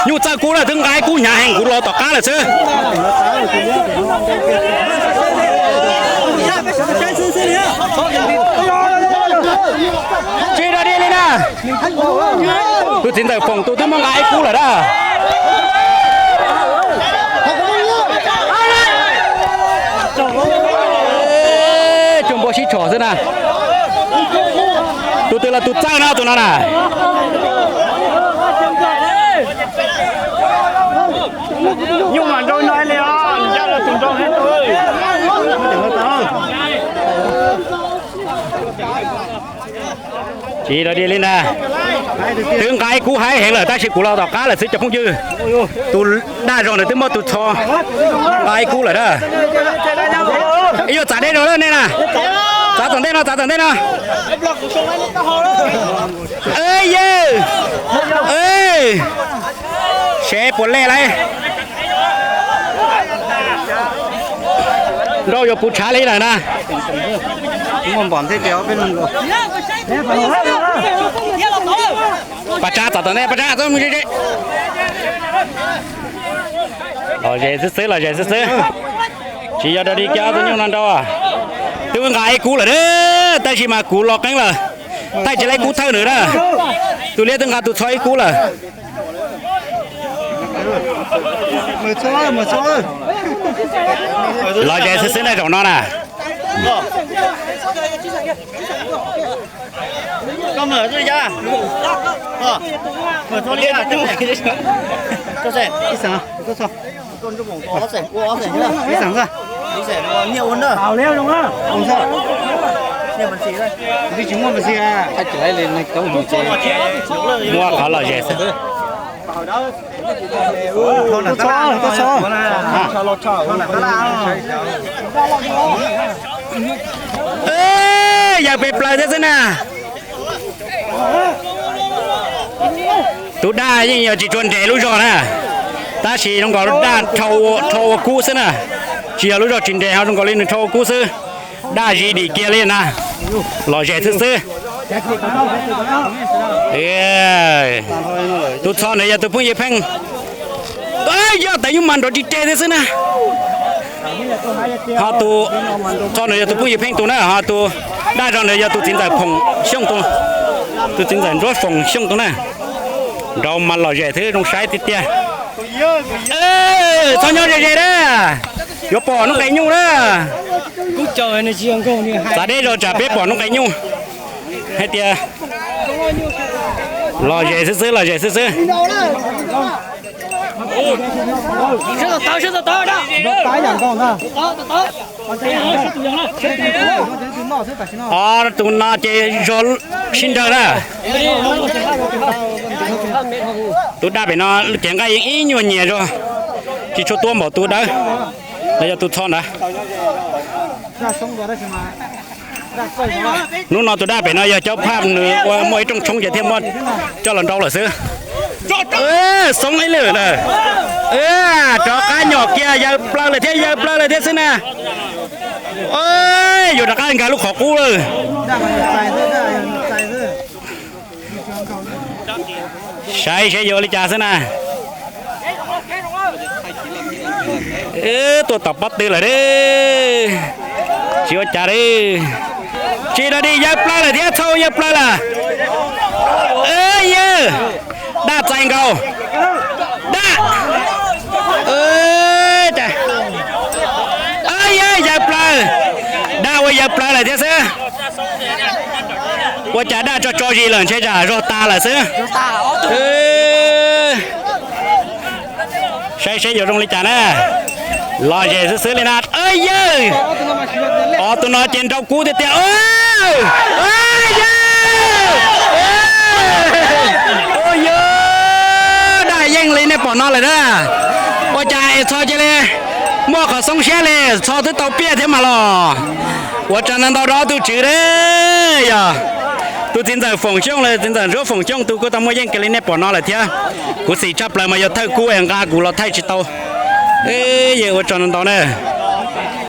Nyuj txawj kub lawm, twb nqa ib kub hnyav heev, kuv los tom qab lawm xwb. Tsis dog dig li na. Tus txiv ntxawm Foom tus twb muab nqa ib kub lawm na. Cuag npua sib tshom xwb na. Tus twg los tus txawj no tus no na. Nyuj mas nrau no li os, ncaj los tus nrau thiab. Tsis dog dig li ntag. Twb nqa ib kub haib heev lawm tab sis kuv los tom qab lawm xwb cov phooj ywg. Tus daj zog ntawd twb muab tus txho nqa ib kub lawm na. Yuav txav dej zog lawm nej na. Txav tom ntej no, txav tom ntej no. Yawg, sev puas lej lauj. Nrau yuav puv tshav li lawm na. Pas tsa tom tom ntej, pas tsa. Los ze xwb xwb, los ze xwb xwb. Tsis yog dog dig kiag ob tug nyuj no nrau. Twb nqa ib kub lawm, tab sis mas kuv los qeeb lawm. Thaij tsis laib kub thawj nws na. Tus liab twb nqa tus txho ib kub lawm. Los ze xwb xwb na zaum no na. Muab qhov los ze xwb. Yawg pem plaws thiab xwb na. Tus daj yeej yog tsis tshua nres lub zog na, tab sis zoo nkaus daj rho ua kub xwb na, tsis yog lub zog tsis nres ho zoo nkaus li nws rho ua kub xwb. Daj zis dim kiag li na, los zes xwb xwb. Tus txho ntawd yog tus phooj ywg Pheej, yog tawv nyuj mas nrov ris reg thiab xwb na. Ho tus txho ntawd yog tus phooj ywg Pheej tus na, ho tus daj zog ntawd yog tus txiv ntxawm Phoom Xyooj tus, tus txiv ntxawm Ntsuab Foom Xyooj tus na. Nrau mas los zes thiab zoo saib tiag tiag. Txhob nyob ze ze na, yuav pom noob qes nyuj na. Txav deb zog tsam peb pom noob qes nyuj. Hais tias los zes xwb xwb, los zes xwb xwb. Tus no ces zog sib nrawg na. Tus daj pem no ces nqaij yeej ib nyuag nyias zog, tsis tshua tuab npaum tus dawb, los yog tus txho ntawd. Hnub no tus daj pem no yog Caub Phaj nws ua muaj ib rooj tshoob ces thiaj muab coj los nrau lawm xwb. Xoob ib lwm na. Rov qab nyom kiag, yawg plaws lawm thiab, yawg plaws lawm thiab xwb na. Yuav rov qab nkag lub qhov qub lawm. Saib saib yuav ua li cas xwb na. Tuaj tom pob tw lawm, tsis ua cas li. Tsis dog dig, yawg plaws lawm thiab, txho yawg plaws lawm. Yawg, daj txais nkaus. Daj, yawg, yawg plaws. Daj ua yawg plaws lawm thiab xwb. Ua cas daj tso tso zis lawm ntshe zam zog tas lawm xwb. Saib seb yuav zoo li cas na. Los zes xwb xwb li na. Yawg, ob tug no ces nrau kub tiag tiag. Yawg, daj yeej li nej pom no lawm na. Ua cas es txho cia li muaj qhov xoob siab li, txho twb tau piaj thiab mas los. Ua tsaug ntau ntau rau ob tug tswv na, yog tus txiv ntxawm Foom Xyooj los txiv ntxawm Ntsuab Foom Xyooj tus kuj tau muaj yeej kiag li nej pom no lawm thiab. Khuv xim tshaj plaws mas yog thawj kub es nqa kuv los thaij tsis tau. Yawg ua tsaug ntau ntau na.